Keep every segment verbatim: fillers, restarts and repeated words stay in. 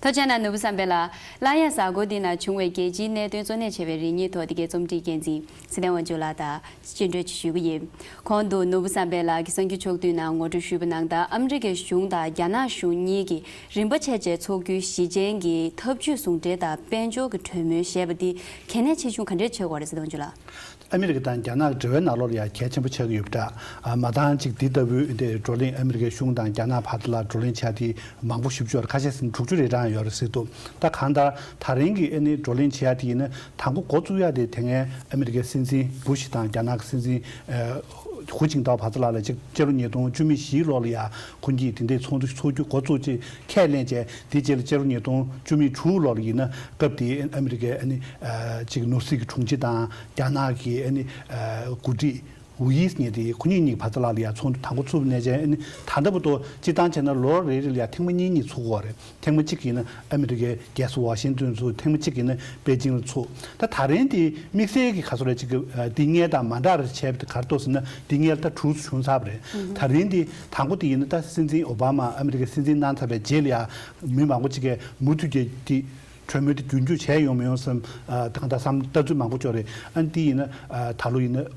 ཐུགས་རྗེ་གནང་ནོར་བུ་བསམ་འཕེལ་ལགས། སླར་ཡང་གཟའ་འཁོར་འདི་ན་བྱུང་བའི་རྒྱལ་སྤྱིའི་གནད་དོན་གཙོ་གནད་བྱས་པའི་རིག་གནས་ཐོག་འདི་གའི་རྩོམ་སྒྲིག་འགན་འཛིན་ཚེ་བརྟན་དབང་ཕྱུག་ལགས་དང་བཅར་འདྲི་ཞུ་གི་ཡིན། གོང་དུ་ནོར་བུ་བསམ་འཕེལ་ལགས་ཀྱིས་གསར་འགྱུར་ཕྱོགས་བསྡུས་ནང་ངོ་སྤྲོད་ཞུས་པ་ནང་ལྟར། ཨ་མི་རི་ཀའི་གཞུང་དང་རྒྱ་ནག་གཞུང་གཉིས་ཀྱིས་རིམ་པ་ཆད་ཆད་འཚོགས་རྒྱུའི་ཞི་ཆེན་གྱི་འཐབ་ཇུས་ཟུང་འབྲེལ་དང་དཔལ་འབྱོར་གྱི་གྲོས་མོལ་ཞེས་པ་འདི་གལ་གནད་ཆེ་ཆུང་ག་འདྲས་ཆགས་ཀྱི་ཡོད་རེད་ཟེར་དུས་ལ། ཨ་མི་རི་ཀ་དང་རྒྱ་ནག་གི་འབྲེལ་བའི་ནང་ལོགས་ལ་ཡང་གལ་ཆེན་པོ་ཆགས་ཀྱི་ཡོད་པ་འདྲ། ཨ། མ་འདང་ཅིག་འདི་ལྟ་བུའི་འདི་བགྲོ་གླེང་ཨ་མི་རི་ཀའི་གཞུང་དང་རྒྱ་ནག་བར་དུ་ལ་བགྲོ་གླེང་བྱ་དེ་མང་པོ་ཞེ་པོ་ཅིག་ཡོད་རེད། ཁ་ཤས་ཟིན་དྲུག་ཅུ་རེ་གྲངས་ཡོད་རེད་ཟེར་འདུག་ད་གང་ལྟར་ད་རིང་གི་ཨ་ནི་བགྲོ་གླེང་བྱེད་ཡ་དེ་ཡིན་ན། དང་པོ་འགོ་བཙུགས་ཡ་དེ་དེ་སྔའི་ཨ་མི་རི་ཀའི་སྲིད་འཛིན་བུ་ཤི་དང་རྒྱ་ནག་གི་སྲིད་འཛིན་ཨ་ཧུ་ཅིན་ཏའོ་བར་དུ་ལ་ལ་ཅིག་སྤྱི་ལོ་ཉིས་སྟོང་བཅུ་མེད་བཞིའི་ལོ་ལ་ཡ་ཁོང་གིས་དེ་འདྲའི་ཚོགས་འདུ་ཚོགས་རྒྱུ་འགོ་བཙུགས་ཅིག་ཁས་ལེན་བྱས། དེ་རྗེས་ལ་སྤྱི་ལོ་ཉིས་སྟོང་བཅུ་མེད་དྲུག་ལོ་ལ་ཡིན་ན། སྐབས་དེའི་ཨ་མི་རི་ཀའི་ཨ་ནི་ཨ་ཅིག་ནོར་སྲིད་ཀྱི་དྲུང་ཆེ་དང་རྒྱ་ནག་གི་ཨ་ནི་ཨ་འགོ་ཁྲིད་ཝུ་ཡིས་ཉེ་དེ་ཁོ་གཉིས་གཉིས་བར་དུ་ལ་ལ་ཡ་ཚོགས་འདུ་དང་པོ་ཚུགས་པ་ནས་བྱས། ཨ་ནི་ད་ལྟ་བར་དུ་སྤྱིར་བཏང་བྱས་ན་ལོ་རེ་རེ་ལ་ཡ་ཐེངས་མ་གཉིས་གཉིས་ཚུགས་ཀྱི་ཡོད་རེད། ཐེངས་མ་གཅིག་ཡིན་ན་ཨ་མི་རི་ཀའི་རྒྱལ་ས་ཝ་ཤིང་ཏོན་ཚུགས། ཐེངས་མ་གཅིག་ཡིན་ན་པེ་ཅིང་ལ་ཚུགས། ད་ད་རིང་དེ་དམིགས་བསལ་གྱི་ག་ཚོད་རེད་ཅིག་གི་ཨ་འདི་སྔའི་དང་མ་འདྲ་རེ་བྱས་པ་དེ་ག་རེ་འདུག་ཟེར་ན། འདི་སྔའི་ལ་ད་གྲོས་ཚོགས་བྱུང་ཚར་བ་རེད། ད་རིང་དེ་དང་པོ་དེ་ཡིན་ན། ད་སྲིད་འཛིན་ཨོ་བྷ་མ་ཨ་མི་རི་ཀའི་སྲིད་འཛིན་གནང་ཚར་བའི་རྗེས་ལ་ཡ་མི་མང་པོ་ཅིག་གིས་མུ་མཐུད་ཀྱིས་དེ་གྲོས་མོལ་དེ་རྒྱུན་འཁྱོངས་བྱས་ཡོང་མི་ཡོང་བསམ། ཨ་ད་གང་ལྟར་བསམ་ལྟ་ཚུལ་མང་པོ་ཅིག་རེད། ཨ་ནི་དེ་ཡིན་ན་ཨ་ད་ལོ་ཡིན་ན།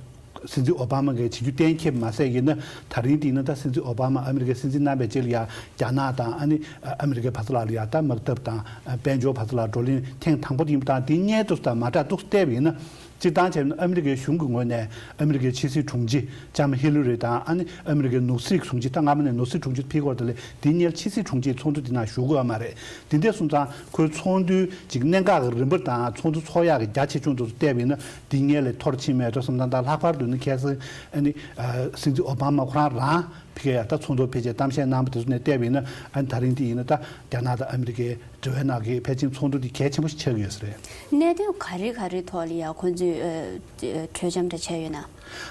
སྲིད་འཛིན་ཨོ་བྷ་མ་གིས་བྱེད་རྒྱུ་གཏན་འཁེལ་བ་མ་ཟད། ཡིན་ན་ད་རིང་དེ་ཡིན་ན་ད་སྲིད་འཛིན་ཨོ་བྷ་མ་ཨ་མི་རི་ཀའི་སྲིད་འཛིན་གནང་བའི་རྗེས་ལ་ཡ་རྒྱ་ནག་དང་ཨ་ནི་ཨ་མི་རི་ཀའི་བར་དུ་ལ་ལ་ཡ་ད་དམག་འཐབ་དང་དཔལ་འབྱོར་བར་དུ་ལ་བགྲོ་གླེང་ཐེངས་དང་པོ་དེ་ཡིན་པ་དང་། དེ་སྔའི་དུས་དང་མ་འདྲ་འདུག་བལྟས་པ་ཡིན་ན། སྤྱིར་བཏང་བྱས་ན་ཨ་མི་རི་ཀའི་གཞུང་གི་ངོས་ནས་ཨ་མི་རི་ཀའི་ཕྱི་སྲིད་དྲུང་ཆེ་ལྕམ་ཧི་ལ་རི་དང་། ཨ་ནི་ཨ་མི་རི་ཀའི་ནོར་སྲིད་དྲུང་ཆེ། ད་སྔ་མ་ནས་ནོར་སྲིད་དྲུང་ཆེ་ཕེབས་ཀྱི་ཡོད་རེད། དེ་སྔའི་ཕྱི་སྲིད་དྲུང་ཆེ་ཚོགས་འདུ་དེ་ནང་ཞུགས་ཀྱི་ཡོད་མ་རེད། དེ་འདྲ་སོང་ཙང་ཁོའི་ཚོགས་འདུའི་ཅིག་གནད་འགག་གི་རིམ་པ་དང་ཚོགས་འདུ་ཚོགས་ཡག་གི་རྒྱ་ཆེ་ཆུང་དེ་ཚོ་བལྟས་པ་ཡིན་ན། དེ་སྔའི་ལས་མཐོ་རུ་ཕྱིན་མེད་འགྲོ་བསམ། ད་ལྟ་ལྷག་པར་དུ་ནི་ཁ་སང་ཨ་ནི་ཨ་སྲིད་འཛིན་ཨོ་བྷ་མ་ཁོ་རང་རང་ཕ་གིར་ཡ་ད་ཚོགས་འདུར་ཕེབས་བྱས་གཏམ་བཤད་གནང་བ་དེ་ཚོ་ནས་བལྟས་པ་ཡིན་ན། ཨ་ནི་ད་རིང་དེ་ཡིན་ན་ད་རྒྱ་ནག་དང་ཨ་མི་རི་ཀའི་འབྲེལ་བའི་ནང་གི་ཕལ་ཆེར་ཚོགས་འདུ་དེ་གལ་ཆེན་པོ་ཞིག་ཆགས་ཀྱི་ཡོད་ས་རེད། གནད་དོན་ག་རེ་ག་རེ་ཐོག་ལ་ཡ་ཁོང་ཚོས་ཨ་གྲོས་འཆམ་འདྲ་བྱས་ཡོད་ན།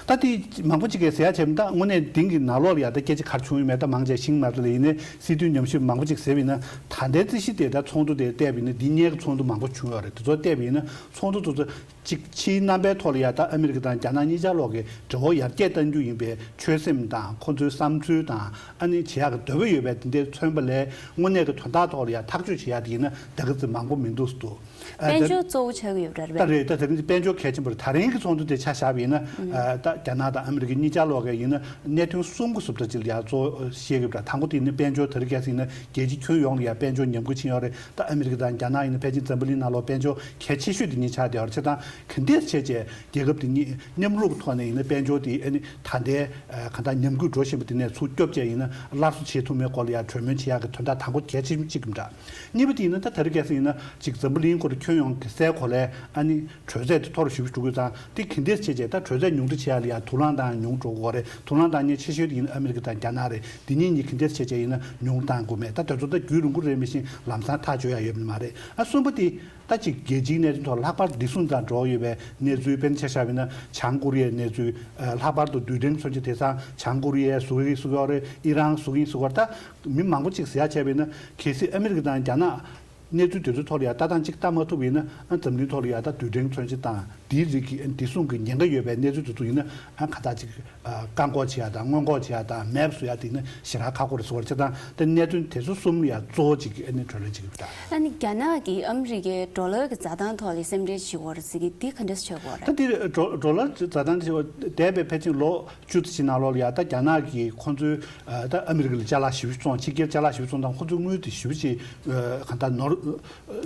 ད་དེ་མང་པོ་ཅིག་གིས་ཟེར་ཡ་བྱས་པ་ད་དངོས་གནས་དེང་གི་ནང་ལོགས་ལ་ཡ་ད་སྐད་ཆ་ག་རེ་བྱུང་ཡོད་མེད་ད་མང་ཆེ་ཤེས་ཀྱི་མ་རེད་ལ། ཡིན་ནའི་སྲིད་དོན་ཉམས་ཞིབ་མང་པོ་ཅིག་ཟེར་བ་ཡིན་ན། ད་ལྟའི་རྩིས་གཞི་དེ་ད་ཚོགས་འདུ་དེ་བལྟས་པ་ཡིན་ན། འདི་སྔའི་གི་ཚོགས་འདུ་མང་པོ་བྱུང་ཡོད་རེད། དེ་ཚོ་བལྟས་པ་ཡིན་ན་ཚོགས་འདུ་དེ་ཚོ་ཅིག་ཕྱིའི་རྣམ་པའི་ཐོག་ལ་ཡ་ད་ཨ་མི་རི་ཀ་དང་རྒྱ་ནག་གཉིས་ཆར་ལོག་གི་འབྲེལ་བ་ཡར་རྒྱས་གཏང་རྒྱུ་ཡིན་པའི་ཆོད་སེམས་དང་། ཁོ་ཚོའི་བསམ་ཚུལ་དང་། ཨ་ནི་བྱེད་ཡག་གི་འདོད་པ་ཡོད་པའི་དེ་འདྲའི་མཚོན་པ་ལས། དངོས་གནས་ཀྱི་དོན་དག་ཐོག་ལ་ཡ་ཐག་གཅོད་བྱེད་ཡག་དེ་ཡིན་ན་ད་ག་ཚོད་མང་པོ་མི་འདུག་ཟེར་འདུག་ཨ་དཔལ་ད་འབྱོར་གཙོ་བོ་ཆགས་ཀྱི་ཡོད་པ་རེད་པས། ད་རེད། ད་དེ་རིང་དཔལ་འབྱོར་གལ་ཆེན་པོ་རེད། ད་རིང་གི་ཚོགས་འདུ་དེ་ཆ་བཞག་པ་ཡིན་ན། ཨ་ད་རྒྱ་ནག་དང་ཨ་མི་རི་ཀ་གཉིས་ཆར་ལོག་གི་ཡིན་ན་གནད་དོན་གསུམ་གྱི་ཟུར་ལྟ་ཅིག་ལ་ཡ་གཙོ་བོ་བཤད་ཀྱི་ཡོད་པ་རེད། དང་པོ་དེ་ཡིན་ན་དཔལ་འབྱོར། ད་རེས་གལ་སྲིད་ཡིན་ན་རྒྱལ་སྤྱིའི་ཁྱོན་ཡོངས་ལ་ཡ་དཔལ་འབྱོར་ཉམས་རྒུད་ཕྱིན་ཡོད་རེད། ད་ཨ་མི་རི་ཀ་དང་རྒྱ་ནག་ཡིན་ན་ཕལ་ཆེར་འཛམ་བུ་གླིང་ནང་ལོགས་དཔལ་འབྱོར་གལ་ཆེ་ཤོས་དེ་གཉིས་ཆགས་བསྡད་ཡོད་རེད། བྱས་ཙང་ག་འདྲས་བྱས་བྱས་རྒྱལ་ཁབ་དེ་གཉིས་མཉམ་རུབ་ཀྱི་ཐོག་ནས་ཡིན་ན་དཔལ་འབྱོར་དེ་ཨ་ནི་ད་ལྟའི་ཨ་གང་ལྟར་ཉམས་རྒུད་འགྲོ་བཞིན་པ་དེ་ནས་ཚུར་སྐྱོབ་བྱས་ཡིན་ན་སླར་གསོ་བྱེད་ཐུབ་མིན་སྐོར་ལ་ཡ་གྲོས་མོལ་བྱེད་ཡག་གི་དོན་དག་དང་པོ་གལ་ཆེ་ཤོས་གཅིག་གི་འདྲ། གཉིས་པ་དེ་ཡིན་ན་ད་ད་རེས་གལ་སྲིད་ཡིན་ན་ཅིག་འཛམ་བུ་གླིང་སྐོར་ཁྱོན་ཡོངས་ཀྱི་སའི་གོ་ལའི་ཨ་ནི་དྲོད་ཚད་དེ་མཐོ་རུ་ཞེ་པོ་འགྲོ་གི་ཙང་། དེ་ག་འདྲས་བྱས་བྱས་ད་དྲོད་ཚད་ཉུང་འཕྲི་བྱེད་ཡག་ལ་ཡ་དུག་རླངས་ཐང་ཉུང་འགྲོ་དགོས་རེད། དུག་རླངས་ཐང་ཉེན་ཆེ་ཤོས་དེ་ཡིན་ན་ཨ་མི་རི་ཀ་དང་རྒྱ་ནག་རེད། དེ་གཉིས་གཉིས་ག་འདྲས་བྱས་བྱས་ཡིན་ན་ཉུང་བཏང་དགོས་མེད། ད་དེ་ཚོ་ད་རྒྱུན་རིང་པོ་རེད་མི་ཤེས། ལམ་སང་ཐག་གཅོད་ཡག་ཡོད་མ་རེད། ཨ་གསུམ་པ་དེ་ད་ཅིག་རྒྱལ་སྤྱིའི་གནད་དོན་ཐོག་ལྷག་པར་བདེ་སྲུང་དང་འབྲེལ་བ་ཡོད་པའི་གནས་ཚུལ། དཔེར་ན་ཆ་བཞག་པ་ཡིན་ན་བྱང་ཀོ་རི་ཡའི་གནས་ཚུལ། ཨ་ལྷག་པར་དུ་རྡུལ་ཕྲན་མཚོན་ཆ་དེང་སང་བྱང་ཀོ་རི་ཡས་བཟོ་གི་བཟོ་གི་ཡོད་རེད། ཨི་རན་བཟོ་གི་བཟོ་གི་ཡོད་རེད། ད་མི་མང་པོ་ཅིག་ཟེར་ཡག་བྱས་པ་ཡིན་ན་གལ་སྲིད་ཨ་མི་རི་ཀ་དང་རྒྱ་ནག་གནས་ཚུལ་དེ་ཚོའི་ཐོག་ལ་ཡ་ལྟ་སྟངས་གཅིག་བལྟ་མ་ཐུབ་པ་ཡིན་ན། ཨ་འཛམ་གླིང་ཐོག་ལ་ཡ་ད་རྡུལ་ཕྲན་མཚོན་ཆ་དང་དེའི་རིགས་ཀྱི་ཨ་བདེ་སྲུང་གི་ཉེན་ཁ་ཡོད་པའི་གནས་ཚུལ་དེ་ཚོ་ཡིན་ན། ཨ་ག་ད་ཅིག་ཨ་བཀག་འགོག་བྱེད་ཡག་དང་སྔོན་འགོག་བྱེད་ཡག་དང་མེད་པ་བཟོ་ཡག་དེ་ཡིན་ན་ཞེ་དྲག་ཁག་པོ་རེད་ཟེར་བ་རེད། བྱས་ཙང་ད་གནད་དོན་དེ་ཚོ་གསུམ་ལ་ཡ་གཙོ་བོ་ཅིག་ཨ་ནི་གྲོས་གླེང་བྱེད་ཀྱི་ཡོད་པ་འདྲ། ཨ་ནི་རྒྱ་ནག་གིས་ཨ་མི་རི་ཀའི་ཌོ་ལར་གྱི་འཛའ་ཐང་ཐོག་ལ་སེམས་ཁྲལ་བྱེད་དགོས་རེད་ཟེར་གི་འདི་ག་འདྲས་བྱེད་དགོས་རེད། ད་འདི་ཌོ་ཌོ་ལར་གྱི་འཛའ་ཐང་དེ་འདས་པའི་ཕལ་ཆེར་ལོ་བཅུ་ཙམ་ཞིག་ནང་ལོགས་ལ་ཡ་ད་རྒྱ་ནག་གིས་ཁོང་ཚོའི་ཨ་ད་ཨ་མི་རི་ཀ་ལ་ཅ་ལག་ཞེ་པོ་བཙོང་། ཕྱི་རྒྱལ་ཅ་ལག་ཞེ་པོ་བཙོང་དང་ཁོང་ཚོའི་དངུལ་དེ་ཞེ་པོ་ཅིག་ཨ་གང་ལྟར་ནོར་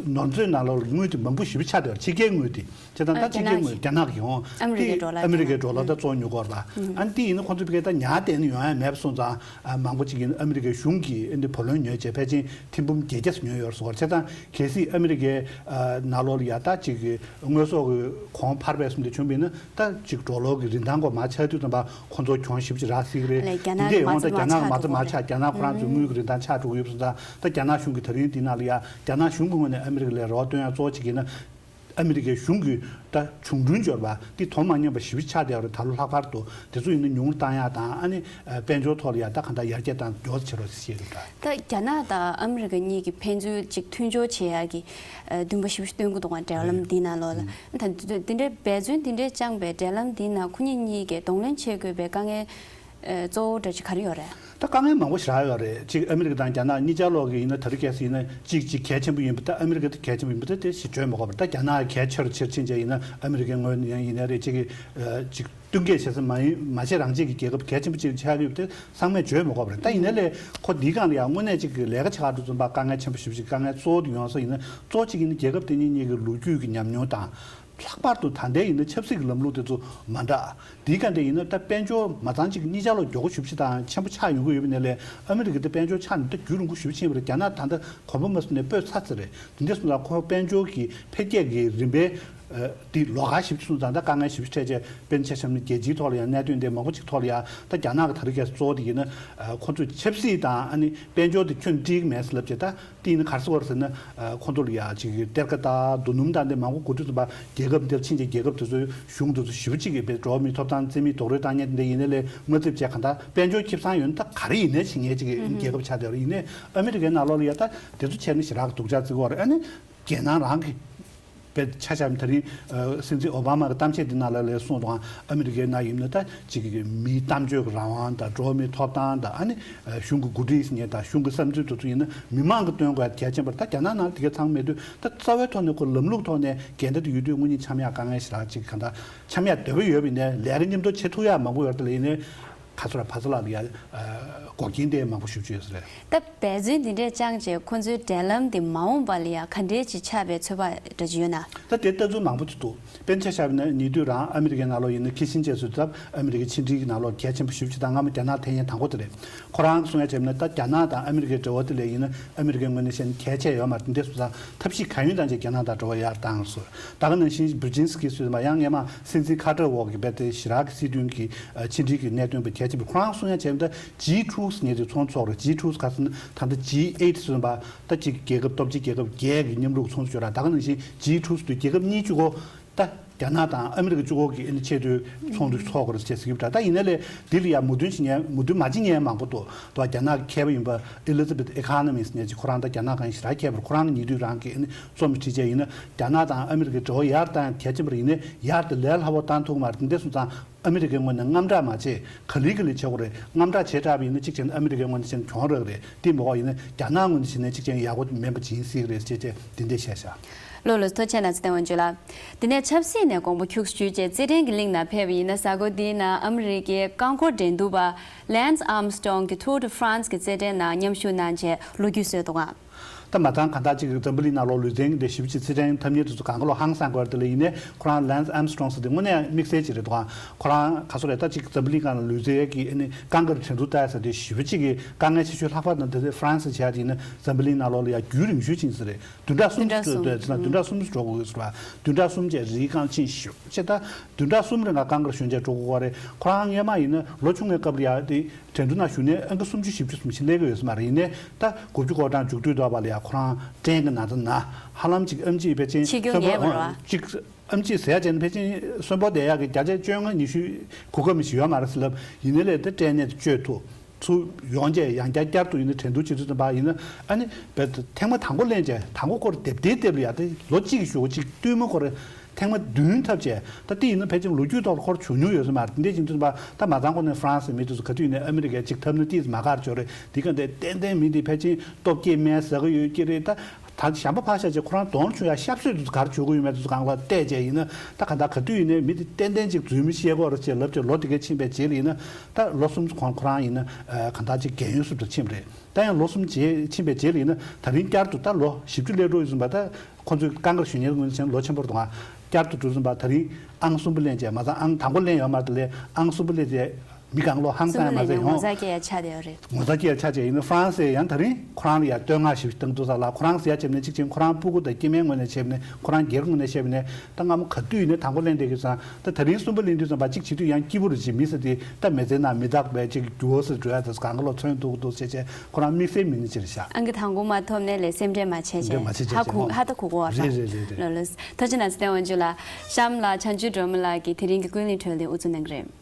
ནོར་མཛོད་ནང་ལོགས་ལ་དངུལ་དེ་མང་པོ་ཞེ་པོ་ཆགས་བསྡད་ཡོད་རེད། ཕྱི་རྒྱལ་དངུལ་དེ། བྱས་ཙང་ད་ཨ་ཕྱི་རྒྱལ་དངུལ་རྒྱ་ནག་གི་ཡོང་། ཨ་མི་རི་ཀའི་ཌོ་ལར་ཨ་མི་རི་ཀའི་ཌོ་ལར་ད་བཙོང་མྱོང་གི་ཡོད་རེད་པ། ཨ་ནི་དེ་ཡིན་ན་ཁོང་ཚོ་ཕ་གིར་ད་ཉར་བསྡད་ན་ཡོང་ཡ་མེད་པ་སོང་ཙང་། ཨ་མང་པོ་ཅིག་ཡིན་ན་ཨ་མི་རི་ཀའི་གཞུང་གིས་ཨ་ནི་བུ་ལོན་ཉོས་བྱས་ཕལ་ཆེར་ཐེར་འབུམ་བརྒྱད་བརྒྱ་ཙམ་ཉོས་ཡོད་རེད་ཟེར་བ་རེད། བྱས་ཙང་གལ་སྲིད་ཨ་མི་རི་ཀའི་ཨ་ནང་ལོགས་ལ་ཡ་ད་ཅིག་གི་དངོས་ཟོག་གི་གོང་འཕར་བ་བཟུམ་དེ་བྱུང་བ་ཡིན་ན། ད་ཅིག་ཌོ་ལར་གྱི་རིན་ཐང་སྐོར་མར་ཆག་དུས་ཙམ་པ་ཁོང་ཚོ་གྱོང་ཞེ་པོ་ཅིག་རག་སྲིད་ཀྱི་རེད། ལས་རྒྱ་ནག་དེ་འདྲས་ཡོང་ད་རྒྱ་ནག་མ་རྩ་མར་ཆག་རྒྱ་ནག་ཁོ་རང་ཚོའི་དངུལ་གྱི་རིན་ཐང་ཆག་འགྲོ་གི་ཡོད་པ་སོང་ཙང་། ད་རྒྱ་ནག་གཞུང་གིས་ད་རིང་འདི་ནང་ལ་ཡ་རྒྱ་ནག་གཞུང་གི་ངོས་ནས་ཨ་མི་རི་ཀ་ལ་རོགས་སྟོན་ཡ་གཙོ་བོ་ཅིག་ཡིན་ན། ཨ་མི་རི་ཀའི་གཞུང་གི་ད་གཞུང་གྲོན་འབྱོར་པ་འདི་དོ་མ་མཉམ་པ་ཞེ་པོ་ཆགས་བསྡད་ཡོད་རེད། ད་ལོ་ལྷག་པར་དུ་དེ་ཚོ་ཡིན་ན་ཉུང་རུ་བཏང་ཡག་དང་། ཨ་ནི་དཔལ་འབྱོར་ཐོག་ལ་ཡ་ད་གང་ལྟར་ཡར་རྒྱས་བཏང་མགྱོགས་ཙམ་བྱེད་རོགས་ཞེས་བཤད་ཀྱི་འདུག་ད་རྒྱ་ནག་དང་ཨ་མི་རི་ཀ་གཉིས་ཀྱིས་ཕན་ཚུན་ཅིག་མཐུན་སྦྱོར་བྱེད་ཡག་གི་འདུན་པ་ཞེ་པོ་ཞིག་སྟོན་གྱི་འདུག་ག་འབྲེལ་ལམ་འདི་ནང་ལོགས་ལ། ད་འདི་འདྲའི་འབད་བརྩོན་འདི་འདྲའི་བཅངས་པའི་འབྲེལ་ལམ་འདི་ནང་ཁོ་གཉིས་གཉིས་ཀྱིས་གདོང་ལེན་བྱེད་དགོས་པའི་དཀའ་ངལ་གཙོ་བོ་འདྲ་ཅིག་ག་རེ་ཡོད་རེད། ད་དཀའ་ངལ་མང་པོ་ཞེ་དྲག་ཡོད་རེད། གཅིག་ཨ་མི་རི་ཀ་དང་རྒྱ་ནག་གཉིས་ཆ་ལོག་གི་ཡིན་ན། ད་རེས་གལ་སྲིད་ཡིན་ན་གཅིག་གཅིག་གལ་ཆེན་པོ་ཡིན་པ། ད་ཨ་མི་རི་ཀ་དེ་གལ་ཆེན་པོ་ཡིན་པ་དེ་དེ་ཞིག་བརྗོད་མི་དགོས་པར། ད་རྒྱ་ནག་གལ་ཆེ་རུ་ཆེར་ཕྱིན་བྱས་ཡིན་ན། ཨ་མི་རི་ཀའི་ངོས་ནས་ཡིན་ན་རེད། གཅིག་གི་ཨ་གཅིག་བསྟུན་མཁས་བྱེད་ས་མ་ཡིན་མ་བྱས་རང་བྱས་ཀྱི་རྒྱལ་ཁབ་གལ་ཆེན་པོ་གཅིག་ཆགས་ཀྱི་ཡོད་པ་དེ་ཚང་མས་བརྗོད་མི་དགོས་པ་རེད། ད་ཡིན་ན་ལས་ཁོ་འདིའི་སྒང་ལ་ཡང་དངོས་གནས་གཅིག་གི་ལས་ཀ་བྱེད་ག་འགྲོ་ཙམ་པ་དཀའ་ངལ་ཆེན་པོ་ཞེ་པོ་ཅིག་དཀའ་ངལ་གཙོ་བོ་དེ་ཡོང་ས་ཡིན་ན། གཙོ་བོ་གཅིག་ཡིན་ན་རྒྱལ་ཁབ་དེ་གཉིས་གཉིས་ཀྱི་ལོ་རྒྱུས་ཀྱི་ཉམས་མྱོང་དང་། ལྷག་པར་དུ་ད་ལྟའི་ཡིན་ན་ཆབ་སྲིད་ཀྱི་ལམ་ལུགས་དེ་ཚོ་མ་འདྲ། དེའི་སྒང་དེ་ཡིན་ན་ད་དཔལ་འབྱོར་མ་ཚང་གཅིག་གཉིས་ཆ་ལོག་མགྱོགས་པོ་ཞེ་པོ་ཅིག་དང་ཆེན་པོ་ཆགས་ཡོང་གི་ཡོད་པའི་ནས་ལས། ཨ་མི་རི་ཀ་དེ་དཔལ་འབྱོར་ཆགས་ནས་ད་རྒྱུན་རིང་པོ་ཞེ་པོ་ཕྱིན་པ་རེད། རྒྱ་ནག་ད་ལྟ་གོམ་པ་མ་ཟིན་ནས་སྤོས་ཚར་ཚར་རེད། དེ་འདྲ་སོང་ཙང་ཁོ་དཔལ་འབྱོར་གྱི་འཕེལ་རྒྱས་ཀྱི་རིམ་པའི་ཨ་དེ་ལོགས་ཀ་ཞེ་པོ་ཅིག་སོང་ཙང་ད་དཀའ་ངལ་ཞེ་པོ་ཅིག་འཕྲད་བྱས། དཔེར་ན་ཆ་བཞག་ན་རྒྱལ་སྤྱིའི་ཐོག་ལ་ཡང་གནད་དོན་དེ་མང་པོ་ཅིག་ཐོག་ལ་ཡང་ད་རྒྱ་ནག་གི་ད་རེས་ཀྱི་གཙོ་བོ་དེ་ཡིན་ན། ཨ་ཁོ་ཚོས་ཆབ་སྲིད་དང་ཨ་ནི་དཔལ་འབྱོར་དེ་ཁྱོན་བསྒྲིགས་མེད་ཟེར་ལབ་བྱས། ད་དེ་ཡིན་ན་ག་རེ་ཟེར་དགོས་རེད་ཟེར་ན། ཨ་ཁོ་ཚོ་ལ་ཡ་ཅིག་གཏེར་ཁ་དང་རྡོ་སྣུམ་དང་དེ་མང་པོ་དགོས་དུས་ཙམ་པ། རྒྱལ་ཁབ་འདིར་ཕྱིན་བྱས་རྒྱལ་ཁབ་དེ་ཚོའི་གཞུང་དེ་ཚོ་ཞེ་པོ་ཅིག་གིས་དཔེ་འགྲོ་བ་མིའི་ཐོབ་ཐང་རྩིས་མེད་རྡོག་རོལ་བཏང་མཁན་དེ་འདྲ་ཡིན་ན་ལས་དངངས་འཚབ་བྱས། གང་ལྟར་དཔལ་འབྱོར་ཁེ་བཟང་ཡོད་ན་ད་ག་རེ་ཡིན་ནའི་བྱེད་མཁན་ཅིག་གི་རྒྱལ་ཁབ་ཆགས་བསྡད་པ་རེད། ཡིན་ནའི་ཨ་མི་རི་ཀའི་ནང་ལོགས་ལ་ཡ་ད་དེ་ཚོ་བྱས་ན་ཞེ་དྲག་གི་སྡུག་ཅག་བརྩི་གི་ཡོད་རེད། ཨ་ནི་རྒྱལ་ནང་རང་གི་དཔེ་ཆ་བཞག་ན་ད་རིང་ཨ་སྲིད་འཛིན་ཨོ་བྷ་མ་གི་གཏམ་བཤད་འདི་ནང་ལ་ལས་གསུངས་དང་། ཨ་མི་རི་ཀའི་ནང་ཡིན་ན་ད་ཅིག་གི་མིའི་གཏམ་བརྗོད་ཀྱི་རང་དབང་དང་། འགྲོ་བ་མིའི་ཐོབ་ཐང་དང་། ཨ་ནི་གཞུང་གི་འགོ་ཁྲིད་ཟེར་མཁན་དང་གཞུང་གི་བསམ་ཚུལ་དེ་ཚོ་ཡིན་ན་མི་མང་གིས་སྟོན་དགོས་གལ་ཆེན་པོ་རེད། ད་རྒྱ་ནག་ནང་དེ་ག་ཚང་མེད་དུས། ད་རྩ་བའི་ཐོག་ནས་ཁོ་ལམ་ལུགས་ཐོག་ནས་འགལ་ཟླ་དེ་ཡོད་དུས་དངོས་གནས་འཆམ་ཡག་དཀའ་ངལ་ཞེ་དྲག་ཅིག་གང་ལྟར་འཆམ་ཡག་འདོད་པ་ཡོད་པ་ཡིན་ནའི་ལས་ཀ་མཉམ་དུ་བྱེད་ཐུབ་ཡག་མང་པོ་ཡོད་རེད། དེ་ལ་ཡིན་ནའི་ག་ཚོད་ར་ཕ་ཚ་ལགས་ལ་ཡ་འགོག་རྐྱེན་དེ་མང་པོ་ཞེ་པོ་ཅིག་ཡོད་ས་རེད། ད་འབད་བརྩོན་འདི་འདྲས་བཅངས་བྱས་ཁོ་ཚོའི་འབྲེལ་ལམ་དེ་མ་འོངས་པ་ལ་ཡང་ག་འདྲས་ཅིག་ཆགས་པའི་ཚོད་དཔག་འདྲ་ཅིག་ཡོད་ན། ད་དེ་ལྟ་ཚུལ་མང་པོ་ཅིག་འདུག་དཔེར་ན་ཆ་བཞག་ན་ཉེ་དུས་རང་ཨ་མི་རི་ཀའི་ནང་ལོགས་ཡིན་ན་ཁི་སིན་ཇེར་ཟེར་དུས་སྐབས་ཨ་མི་རི་ཀའི་ཕྱི་འབྲེལ་གྱི་ནང་ལོགས་གལ་ཆེན་པོ་ཞེ་པོ་ཅིག་དང་། སྔ་མོ་རྒྱ་ནག་འཐེན་མཁན་དང་པོ་དེ་རེད། ཁོ་རང་གསུང་ཡ་བྱས་ན་ད་རྒྱ་ནག་དང་ཨ་མི་རི་ཀའི་འབྲེལ་བ་དེ་ལ་ཡིན་ན་ཨ་མི་རི་ཀའི་ངོས་ནས་བཤད་ན་གལ་ཆེ་ཡོད་མ་རེད། དེ་འདྲས་སོང་ཙང་ཐབས་ཤེས་གང་ཡོད་བཏང་བྱས་རྒྱ་ནག་དང་འབྲེལ་བ་ཡར་བཏང་ཟེར། ད་ག་ནང་བཞིན་བྷུར་ཇིན་སི་ཀི་ཟེར་དུས་ཡང་སྔོན་མ་སྲིད་འཛིན་ཁ་ཏར་འོག་གི་རྦད་དེ་ཞེ་དྲག་གི་སྲིད་དོན་གྱི་ཕྱི་འབྲེལ་གྱི་གནད་དོན་དཔེ་གལ་ཆེན་པོ། ཁོ་རང་གསུང་ཡ་བྱས་ན་ད་ཇི་ཊུ་ཟེར་མཁན་དེ་ཚོགས་འདུ་ཚོགས་རེད། ཇི་ཊུ་ཟེར་ག་ཟེར་ན་ད་ལྟ་ཇི་ཨེཊ་ཟེར་བ། ད་ཅིག་རྒྱལ་ཁབ་སྟོབས་ཆེ་རྒྱལ་ཁབ་བརྒྱད་ཀྱི་མཉམ་རུབ་ཚོགས་འདུ་ཅིག་ཡོད་ར། ད་ག་ནང་བཞིན་ཇི་ཊུ་ཟེར་དུས་རྒྱལ་ཁབ་གཉིས་བཅུ་གོ། ད་རྒྱ་ནག་དང་ཨ་མི་རི་ཀ་བཅུ་གོ་གི་ཨ་ནི་ཆེས་མཐོའི་ཚོགས་འདུ་ཚོགས་དགོས་རེད་ཅེས་ཟེར་གྱི་ཡོད་པ་འདྲ། ད་ཡིན་ན་ལས་འདི་ལ་ཡང་མོས་མཐུན་བྱེད་མཁན་མོས་མཐུན་མ་བྱེད་མཁན་མང་པོ་འདུག་དུ་བ་རྒྱ་ནག་གི་མཁས་པ་ཡིན་པ་ཨེ་ལི་ཛ་བེད་ཨེ་ཁ་ནོ་མི་ཟེར་མཁན་ཅིག་ཁོ་རང་ད་རྒྱ་ནག་སྒང་ཞེ་དྲག་མཁས་པ་རེད། ཁོ་རང་གི་ཉེ་དུས་རང་གི་ཨ་ནི་རྩོམ་ཞིག་བྲིས་བྱས་ཡིན་ན། རྒྱ་ནག་དང་ཨ་མི་རི་ཀའི་འབྲེལ་བ་ཡར་བཏང་ཡ་གལ་ཆེན་པོ་རེད། ཡིན་ནའི་ཡར་དེ་ལས་སླ་པོ་བཏང་ཐུབ་ཀྱི་མ་རེད། དེ་འདྲས་སོང་ཙང་ཨ་མི་རི་ཀའི་ངོས་ནས་དངངས་སྐྲག་མ་བྱེད། ག་ལེ་ག་ལེ་བྱེད་དགོས་རེད། དངངས་སྐྲག་བྱས་དྲགས་པ་ཡིན་ན་གཅིག་བྱས་ན་ཨ་མི་རི་ཀའི་ངོས་ནས་བྱས་ན་གྱོང་རག་རེད། དེ་མ་གཏོགས་ཡིན་ན་རྒྱ་ནག་ངོས་ནས་བྱས་ན་གཅིག་བྱས་ན་ཡག་པོ་མིན་པ་ཅིག་ཡིན་སྲིད་ཀྱི་རེད་ཅེས་བྱས་དེ་འདྲས་བཤད་ཤག་ལགས་ལགས་སོ། ཐུགས་རྗེ་ཆེ་གནང་། ཚེ་བརྟན་དབང་ཕྱུག་ལགས། དེ་ནས་ཆབ་སྲིད་ནས་དགོངས་པ་འཁྱུག་བཅུག་བྱས་རྩེད་འགྲན་གྱི་གླིང་ནང་ཕེབས་པ་ཡིན་ན། གཟའ་འཁོར་འདིའི་ནང་ཨ་མི་རི་ཀའི་རྐང་འཁོར་འགྲན་བསྡུར་བ་Lance Armstrong་གྱི་Tour de France གི་རྩེད་འགྲན་ནང་མཉམ་ཞུགས་གནང་བྱས་ལོ་རྒྱུས་བཟོས་འདུག་ག་ད་མ་ཚང་གང་ལྟར་གཅིག་འཛམ་བུ་གླིང་ནང་ལོགས་ལུས་རྩལ་འདི་ཞེ་པོ་ཅིག་རྩེད་འགྲན་འཐབ་མཁན་དེ་ཚོ་གང་ག་ལོག་ཧང་སངས་དགོས་རེད། དེ་ལ་ཡིན་ནའི་ཁོ་རང་Lance Armstrong ཟེར་དེ་དངོས་གནས་དམིགས་བསལ་ཅིག་རེད་འདུག་ག་ཁོ་རང་ག་ཚོད་རེད། ད་གཅིག་འཛམ་བུ་གླིང་སྒང་ལ་ལུས་རྩལ་གྱི་ཨ་ནི་རྐང་དཀར་འགྲན་བསྡུར་ལྟ་ཡ་ཟེར་དེ་ཞེ་པོ་ཅིག་གི་དཀའ་ངལ་ཆེ་ཤོས། ལྷག་པར་དུ་ད་ལྟ་ཧྥ་རན་སི་བྱས་དེ་ཡིན་ན་འཛམ་བུ་གླིང་ནང་ལོགས་ལ་ཡ་རྒྱུན་རིང་ཤོས་ཅིག་ཟེར་རེད། བདུན་ཕྲག་གསུམ་བདུན་ཕྲག་གསུམ་ཟེར་ན་བདུན་ཕྲག་གསུམ་འགྲོ་དགོས་ཟེར་བ། བདུན་ཕྲག་གསུམ་བྱས་རིའི་རྐང་ཕྱིན་ཞེ་པོ་ཅིག་ད་བདུན་ཕྲག་གསུམ་རིང་ལ་རྐང་དཀར་ཞོན་བྱས་འགྲོ་དགོས་པ་རེད། ཁོ་རང་སྔོན་མ་ཡིན་ན་ལོ་ཆུང་བའི་སྐབས་ལ་ཡ་དེ་འགྲན་བསྡུར་ནང་ཞུགས་ནས་ཨང་ཀི་སུམ་ཅུ་བཞི་བཅུ་ཙམ་ཞིག་སླེབས་ཀྱི་ཡོད་ས་མ་རེད། ཡིན་ནའི་ད་དགུ་བཅུ་གོ་གྲངས་མཇུག་སྡུད་ཐོག་པ་ལ་ཡ་ཁོ་རང་སྐྲན་གྱི་ན་ཚ་ན། ཧ་ལམ་ཅིག་ཨེམ་ཆི་ཕལ་ཆེར་འཆི་རྒྱུ་ངེས་པ་རེད་བ། ཅིག་ཨེམ་ཆི་ཟེར་ཡ་བྱས་ན་ཕལ་ཆེར་གསོན་པོ་བསྡད་ཡག་གི་བརྒྱ་ཆ་བཅོ་ལྔ་ཉི་ཤུ་གོ་སྐབས་མི་ཞིག་ཡོད་མ་རེད་ཟེར་ལབ། ཡིན་ནའི་ལས་དེ་སྐྲན་ནད་དེ་བཅོས་ཐུབ། ཚུར་ཡོང་བྱས་ཡང་བསྐྱར་བསྐྱར་དུ་ཡིན་ན་འགྲན་བསྡུར་བྱེད་དུས་ཙམ་པ་ཡིན་ན། ཨ་ནི་བེད་ཐེངས་མ་དང་པོ་ལེན་བྱས་དང་པོ་སྐོར་རྡེབ་རྡེབ་རྡེབ་ལ་ཡ་དེ་ལོ་གཅིག་གི་གཞུག་གུ་གཅིག་བསྟུད་མ་སྐོར་ཐེངས་མ་བདུན་འཐབ་བྱས། ད་དེ་ཡིན་ན་ཕལ་ཆེར་ལོ་རྒྱུས་ཐོག་ལ་སྐོར་བྱུང་མྱོང་ཡོད་ས་མ་རེད། དེ་འདྲས་ཡིན་དུས་ཙམ་པ་ད་མ་ཚང་ཁོ་ནས་ཧྥ་རན་སི་མི་དེ་ཚོ་ག་དུས་ཡིན་ནའི་ཨ་མི་རི་ཀས་གཅིག་འཐབ་ན་ཏིས་མ་དགའ་ར་ཅོ་རེད། དེ་ག་འདྲས་ཏན་ཏན་མི་དེ་ཕལ་ཆེར་སྟོབས་སྐྱེད་དམན་ཟ་གི་ཡོད་ཀྱི་རེད། ད་ད་གཞན་པ་ཕར་བཞག་བྱས་ཁོ་རང་གདོང་ཆུང་ཡ་ཤབ་གསོད་དེ་ཚོ་ག་རེ་བྱེད་དགོས་ཡོད་མེད་དེ་ཚོ་སྒང་ལ་བལྟས་བྱས་ཡིན་ན། ད་ག་ད་ག་དུས་ཡིན་ནའི་མི་དེ་ཏན་ཏན་ཅིག་རྫུན་མ་བཤད་ཀྱི་ཡོད་རེད་ཅེས་ལབ་བྱས་ལོ་དེ་ག་ཕྱིན་པའི་རྗེས་ལ་ཡིན་ན། ད་ལོ་གསུམ་གོང་ཁོ་རང་ཡིན་ན་ཨ་གང་ལྟར་ཅིག་རྒས་ཡོལ་སུ་འགྲོ་ཕྱིན་པ་རེད། ད་ཡང་ལོ་གསུམ་རྗེས་ཕྱིན་པའི་རྗེས་ལ་ཡིན་ན་ད་རིང་བསྐྱར་དུ་ད་ལོ་བཞི་བཅུ་སླེབས་འགྲོ་ཡོད་ཟིན་པ། ད་ཁོ་ཚོའི་རྐང་དཀར་ཞོན་མཁན་ངོས་ནས་བྱས་ན་ལོ་ཆེན་པོ་རེད་འདུག་ག་བསྐྱར་དུ་འགྲོ་ཟིན་པ་ད་རིང་ཨང་གསུམ་པ་ལེན་བྱས། མ་ཚང་ཨང་དང་པོ་ལེན་ཡོད་མ་རེད། དེ་ལས་ཨང་གསུམ་པ་ལེན་བྱས་མི་གང་ལོ་ཧང་སངས་ཡ་མ་ཚད་ཡོང་། ངོ་མཚར་སྐྱེ་ཡ་ཆགས་བསྡད་ཡོད་རེད། ངོ་མཚར་སྐྱེ་ཡ་ཆགས་བྱས་ཡིན་ན་ཧྥ་རན་སིས་ཡང་ད་རིང་ཁོ་རང་ལ་ཡ་བསྟོད་བསྔགས་ཞིག་བཏང་འདུག་ས་ལ། ཁོ་རང་ཟེར་ཡ་བྱས་ན་གཅིག་བྱས་ན་ཁོ་རང་སྤུ་གུ་དང་སྐྱེ་དམན་ངོས་ནས་བྱས་ནས་ཁོ་རང་སྒེར་ངོས་ནས་བཤད་པ་ནས་ད་སྔ་མོ་ག་དུས་ཡིན་ནའི་དང་པོ་ལེན་བསྡད་ཀྱི་ཙང་། ད་ད་རིང་གསུམ་པ་ལེན་དུས་ཙམ་པ་གཅིག་བྱེད་དུས་ཡང་སྐྱིད་པོ་རེད། ཅིག་མི་ཟེར་དེ་ད་མི་ཚེ་ནང་མི་རྟག་པའི་ཅིག་འགྱུར་བ་ཟེར་འགྲོ་ཡ་དེ་ཚོ་གང་ག་ལོ་མཚོན་ཐུབ་ཀྱི་འདུག་ཟེར་བྱས་ཁོ་རང་དམིགས་བསལ་མི་སྣ་ཅིག་རེད་ཤག་ཨང་ཀི་དང་པོ་མ་ཐོབ་ནའི་ལས་སེམས་ཁྲལ་མ་བྱས་བྱས། སེམས་ཁྲལ་མ་བྱས་བྱས་ཧ་གོ་ཧ་ད་གོ་གོ་བ་རེད། རེད་རེད་རེད་རེད། ལགས་ལགས་སོ། ཐུགས་རྗེ་གནང་། ཚེ་བརྟན་དབང་ཕྱུག་ལགས། གཤམ་ལ་བྱང་ཆུབ་སྒྲོལ་མ་ལགས་ཀྱིས་དེ་རིང་གི་ཀུན་གླེང་བགྲོ་གླེང་དབུ་འཛུགས་གནང་གི་རེད།